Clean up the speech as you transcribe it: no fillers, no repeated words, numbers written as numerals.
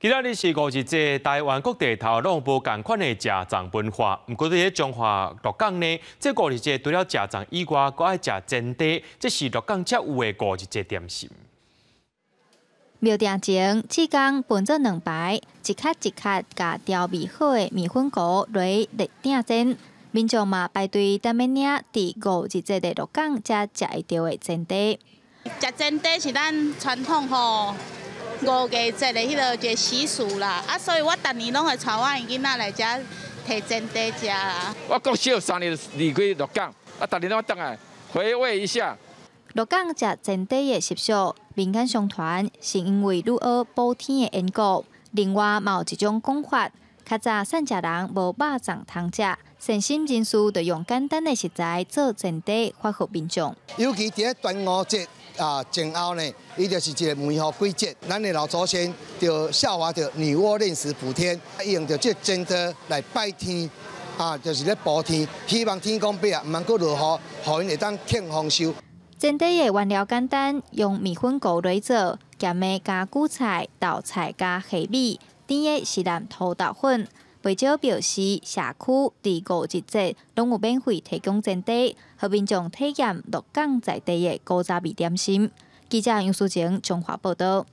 今仔日是五日節，台灣各地頭攏無仝款的食粽文化。毋過佇彰化鹿港呢，這五日節除了食粽以外，閣愛食煎炱，這是鹿港才有的五日節點心。廟埕前，志工分做兩排，一卡一卡共調味好的麵粉糊落熱鼎煎，民眾嘛排隊等欲領佇五日節的鹿港才食會著的煎炱。食煎炱是咱傳統吼五月節的彼个一个習俗啦，啊，所以我逐年攏會帶我𪜶囡仔來遮提煎炱食啦。我國小3年離開鹿港，啊，逐年攏轉來回味一下。鹿港食煎炱的習俗，民間相傳是因為女媧補天的緣故。另外，嘛有一種講法，較早散食人無肉粽通食，善心人士就用簡單的食材做煎炱，發予民眾。尤其佇咧端午節啊前後呢，伊就是一個梅雨季節，咱的老祖先就效法著女媧煉石補天，伊用著這個煎炱來拜天，啊，就是咧補天，希望天公伯啊，毋通閣落雨，予𪜶會當慶豐收。煎炱的原料簡單，用麵粉糊來做，鹹的加韭菜、豆菜加蝦米，甜的是淋塗豆粉。袂少表示社區佇五日節攏有免費提供煎炱，予民眾體驗鹿港在地的古早味點心。記者楊淑晴彰化報導。